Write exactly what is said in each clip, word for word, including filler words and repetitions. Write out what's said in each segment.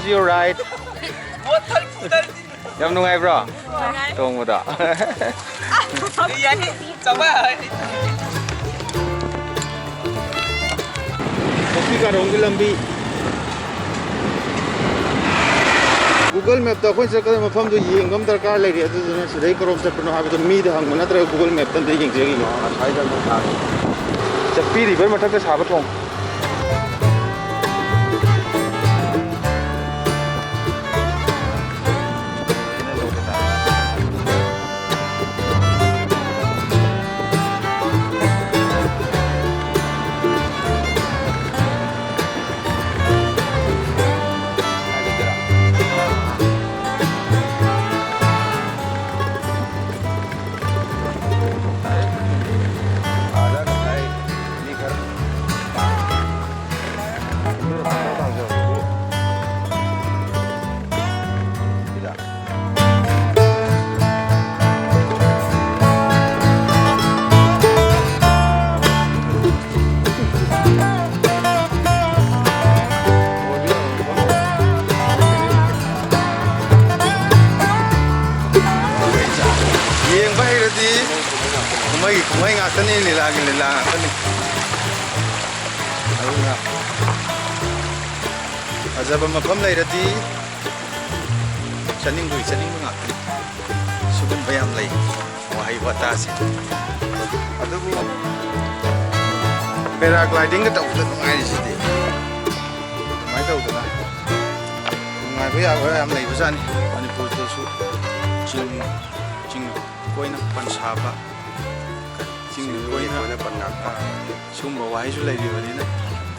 Your ride. ꯌꯥꯝ ꯅꯨꯡꯉꯥꯏꯕ꯭ꯔꯣ? ꯇꯣꯡꯕꯗꯣ? Coffee ꯀꯥꯔꯣꯡꯒꯤ ꯂꯝꯕꯤ꯫ Google Map-ꯇ ꯑꯩꯈꯣꯏ ꯆꯠꯀꯗꯕ ꯃꯐꯝꯗꯨ ꯌꯦꯡꯕ ꯑꯃ ꯗꯔꯀꯥꯔ ꯂꯩꯔꯤ꯫ ꯑꯗꯨꯗꯨꯅ ꯁꯤꯗꯩ ꯀꯔꯣꯝ ꯆꯠꯄꯅꯣ ꯍꯥꯏꯕꯗꯣ ꯃꯤꯗ ꯍꯪꯕ ꯅꯠꯇ꯭ꯔꯒ Google Map-ꯇ ꯑꯝꯇ ꯌꯦꯡꯖꯈꯤꯒꯦ꯫ ꯆꯠꯄꯤꯔꯤꯕ ꯃꯊꯛꯇ ꯁꯥꯕ ꯊꯣꯡ꯫ ꯌꯦꯡꯕ ꯍꯩꯔꯗꯤ ꯀꯨꯝꯍꯩꯒꯤ ꯀꯨꯝꯍꯩ ꯉꯥꯛꯇꯅꯤ, ꯂꯤꯂꯥꯒꯤ ꯂꯤꯂꯥ ꯉꯥꯛꯇꯅꯤ꯫ ꯑꯗꯨꯅ ꯐꯖꯕ ꯃꯐꯝ ꯂꯩꯔꯗꯤ ꯆꯠꯅꯤꯡꯕꯒꯤ ꯆꯠꯅꯤꯡꯕ ꯉꯥꯛꯇꯅꯤ꯫ ꯁꯤꯒꯨꯝꯕ ꯌꯥꯝ ꯂꯩ꯫ ꯋꯥꯍꯩ ꯋꯥꯇꯥꯁꯦ꯫ ꯑꯗꯨꯕꯨ paragliding-ꯒ ꯇꯧꯕꯗ ꯅꯨꯡꯉꯥꯏꯔꯤꯁꯤꯗꯤ꯫ ꯑꯗꯨꯃꯥꯏꯅ ꯇꯧꯗꯅ ꯅꯨꯡꯉꯥꯏꯕ ꯌꯥꯕ ꯌꯥꯝ ꯂꯩꯕꯖꯥꯠꯅꯤ ꯃꯅꯤꯄꯨꯔꯗꯁꯨ꯫ ꯆꯤꯡ, ꯆꯤꯡ ꯀꯣꯏꯅ ꯄꯟ ꯁꯥꯕ, ꯆꯤꯡ ꯀꯣꯏꯅ ꯄꯟ ꯉꯥꯛꯄ꯫ ꯁꯤꯒꯨꯝꯕ ꯋꯥꯍꯩꯁꯨ ꯂꯩꯔꯤꯕꯅꯤꯅ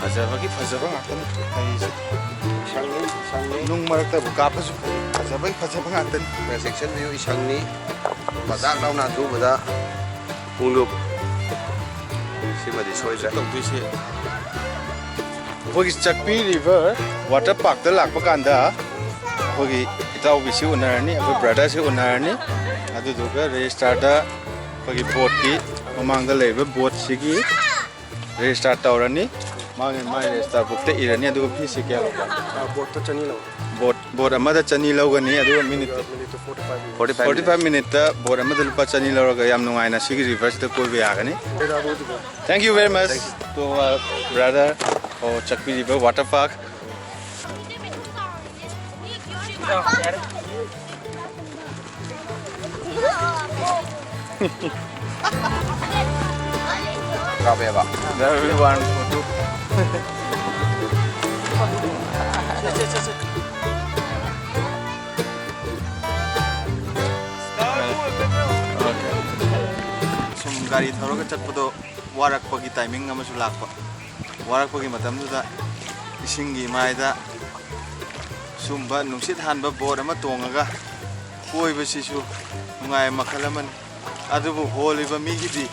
ꯐꯖꯕꯒꯤ ꯐꯖꯕ ꯉꯥꯛꯇꯅꯤ ꯂꯩꯔꯤꯁꯦ꯫ ꯏꯁꯪꯅꯤ, ꯏꯁꯪꯅꯤ꯫ ꯅꯨꯡ ꯃꯔꯛꯇꯕꯨ ꯀꯥꯞꯄꯁꯨ ꯐꯖꯕꯒꯤ ꯐꯖꯕ ꯉꯥꯛꯇꯅꯤ꯫ Section view ꯏꯁꯪꯅꯤ꯫ ꯃꯖꯥꯛ ꯂꯥꯎꯅ ꯑꯊꯨꯕꯗ ꯄꯨꯡꯂꯨꯞ ꯁꯤꯃꯗꯤ ꯁꯣꯏꯗ꯭ꯔꯦ꯫ ꯇꯧꯗꯣꯏꯁꯦ꯫ ꯑꯩꯈꯣꯏꯒꯤ ꯆꯥꯛꯄꯤ river water park-ꯇ ꯂꯥꯛꯄ ꯀꯥꯟꯗ ꯑꯩꯈꯣꯏꯒꯤ ꯏꯇꯥꯎꯕꯤꯁꯤ ꯎꯅꯔꯅꯤ, ꯑꯩꯈꯣꯏ brother-ꯁꯤ ꯎꯅꯔꯅꯤ꯫ ꯑꯗꯨꯗꯨꯒ register-ꯗ ꯑꯩꯈꯣꯏꯒꯤ boat-ꯀꯤ ꯃꯃꯥꯡꯗ ꯂꯩꯔꯤꯕ boat-ꯁꯤꯒꯤ register ꯇꯧꯔꯅꯤ꯫ ꯃꯥꯒꯤ, ꯃꯥꯒꯤ register book-ꯇ ꯏꯔꯅꯤ꯫ ꯑꯗꯨꯒ fee-ꯁꯤ ꯀꯌꯥ ꯂꯧꯕ? ꯑꯥ, boat-ꯇ ꯆꯅꯤ ꯂꯧꯋꯦ꯫ ꯕꯣꯠ ꯕꯣꯠ ꯑꯃꯗ ꯆꯅꯤ ꯂꯧꯒꯅꯤ, ꯑꯗꯨꯒ minute forty five forty five ꯃꯤꯅꯤꯠꯇ ꯕꯣꯠ ꯑꯃꯗ ꯂꯨꯄꯥ ꯆꯅꯤ ꯂꯧꯔꯒ ꯌꯥꯝ ꯅꯨꯡꯉꯥꯏꯅ ꯁꯤꯒꯤ ꯔꯤꯚꯔꯁꯤꯗ ꯀꯣꯏꯕ ꯌꯥꯒꯅꯤ꯫ Thank you very much to our brother for ꯆꯠꯄꯤꯔꯤꯕ water park꯫ ꯀꯥꯞꯄꯦꯕ꯫ Everyone photo꯫ ꯁꯨꯝ ꯒꯥꯔꯤ ꯊꯧꯔꯒ ꯆꯠꯄꯗꯣ ꯋꯥꯔꯛꯄꯒꯤ ꯇꯥꯏꯃꯤꯡ ꯑꯃꯁꯨ ꯂꯥꯛꯄ꯫ ꯋꯥꯔꯛꯄꯒꯤ ꯃꯇꯝꯗꯨꯗ ꯏꯁꯤꯡꯒꯤ ꯃꯥꯏꯗ ꯁꯨꯝꯕ ꯅꯨꯡꯁꯤꯠ ꯍꯥꯟꯕ ꯕꯣꯠ ꯑꯃ ꯇꯣꯡꯉꯒ ꯀꯣꯏꯕꯁꯤꯁꯨ ꯅꯨꯡꯉꯥꯏꯕ ꯃꯈꯜ ꯑꯃꯅꯤ꯫ ꯑꯗꯨꯕꯨ ꯍꯣꯜꯂꯤꯕ ꯃꯤꯒꯤꯗꯤ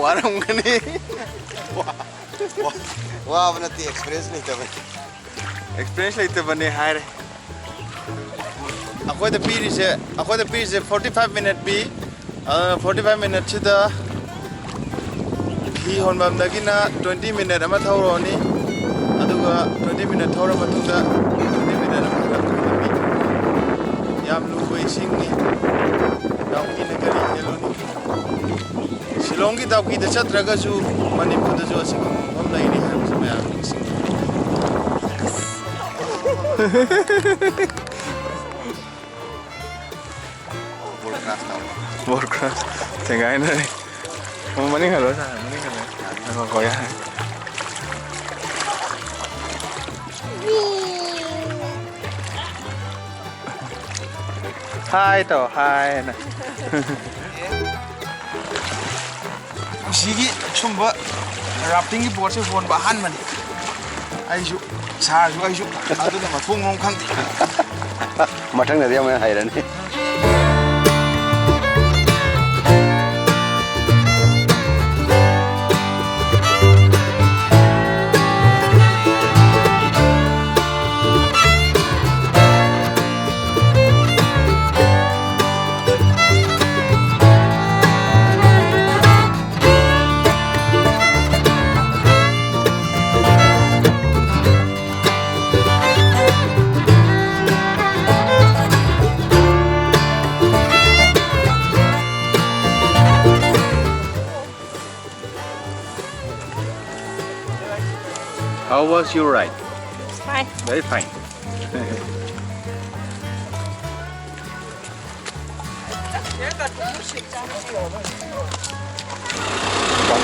ꯋꯥꯔꯝꯒꯅꯤ꯫ ꯋꯥ- ꯋꯥ- ꯋꯥꯕ ꯅꯠꯇꯦ, ꯑꯦꯛꯁꯄꯤꯔꯤꯌꯦꯟꯁ ꯂꯩꯇꯕꯅꯤ꯫ ꯑꯦꯛꯁꯄꯤꯔꯤꯌꯦꯟꯁ ꯂꯩꯇꯕꯅꯦ ꯍꯥꯏꯔꯦ꯫ ꯑꯩꯈꯣꯏꯗ ꯄꯤꯔꯤꯁꯦ ꯑꯩꯈꯣꯏꯗ ꯄꯤꯔꯤꯁꯦ ꯐꯣꯔꯇꯤ ꯐꯥꯏꯚ ꯃꯤꯅꯠ ꯄꯤ꯫ ꯑꯗꯨꯅ ꯐꯣꯔꯇꯤ ꯐꯥꯏꯚ ꯃꯤꯅꯠꯁꯤꯗ ꯍꯤ ꯍꯣꯟꯐꯝꯗꯒꯤꯅ ꯇ꯭ꯋꯦꯟꯇꯤ ꯃꯤꯅꯠ ꯑꯃ ꯊꯧꯔꯛꯑꯅꯤ꯫ ꯑꯗꯨꯒ ꯇ꯭ꯋꯦꯟꯇꯤ ꯃꯤꯅꯠ ꯊꯧꯔ ꯃꯇꯨꯡꯗ ꯇ꯭ꯋꯦꯟꯇꯤ ꯃꯤꯅꯠ ꯑꯃ ꯍꯜꯂꯛꯄꯒꯤ ꯂꯝꯕꯤ꯫ ꯌꯥꯝ ꯂꯨꯕ ꯏꯁꯤꯡꯅꯤ꯫ ꯗꯥꯎꯀꯤꯅ ꯒꯥꯔꯤ ꯍꯦꯜꯂꯨꯅꯤ꯫ ꯁꯤꯂꯣꯡꯒꯤ ꯗꯥꯎꯀꯤꯗ ꯆꯠꯇ꯭ꯔꯒꯁꯨ ꯃꯅꯤꯄꯨꯔꯗꯁꯨ ꯑꯁꯤꯒꯨꯝꯕ ꯃꯐꯝ ꯂꯩꯔꯤ ꯍꯥꯏꯕꯁꯤ ꯃꯌꯥꯝ ꯅꯤꯡꯁꯤꯡꯉꯤ꯫ ꯕꯣꯜ ꯀ꯭ꯔꯥꯁ ꯇꯧꯔꯦ꯫ ꯕꯣꯜ ꯀ꯭ꯔꯥꯁ꯫ ꯊꯦꯡꯒꯥꯏꯅꯔꯦ꯫ ꯑꯣ, ꯃꯅꯤꯡ ꯍꯜꯂꯣ, ꯁꯥꯔ, ꯃꯅꯤꯡ ꯍꯜꯂꯣ꯫ ꯉꯥꯏꯈꯣꯀꯣ, ꯌꯥꯔꯦ꯫ ꯍꯥꯏ ꯇꯧ, ꯍꯥꯏ ꯍꯥꯏꯅ꯫ ꯄꯨꯟꯁꯤꯒꯤ ꯁꯨꯝꯕ ꯔꯥꯐꯇꯤꯡꯒꯤ ꯕꯣꯠꯁꯦ ꯍꯣꯟꯕ ꯑꯍꯥꯟꯕꯅꯤ꯫ ꯑꯩꯁꯨ, ꯁꯥꯔꯁꯨ ꯑꯩꯁꯨ, ꯑꯗꯨꯅ ꯃꯊꯣꯡ ꯃꯔꯝ ꯈꯪꯗꯦ꯫ ꯃꯊꯪꯗꯗꯤ ꯑꯃꯨꯛ ꯍꯩꯔꯅꯤ꯫ How was your ride? Fine. Very fine.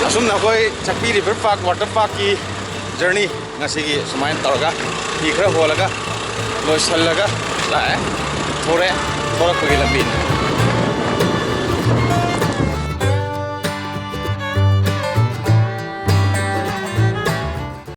ꯑꯁꯨꯝꯅ ꯑꯩꯈꯣꯏ ꯆꯥꯛꯄꯤ River Park Water Parkꯀꯤ journey ꯉꯁꯤꯒꯤ ꯁꯨꯃꯥꯏꯅ ꯇꯧꯔꯒ ꯐꯤ ꯈꯔ ꯍꯣꯜꯂꯒ ꯂꯣꯏꯁꯤꯜꯂꯒ ꯂꯥꯛꯑꯦ꯫ ꯊꯣꯔꯛꯑꯦ꯫ ꯊꯣꯔꯛꯄꯒꯤ ꯂꯝꯕꯤꯅꯤ꯫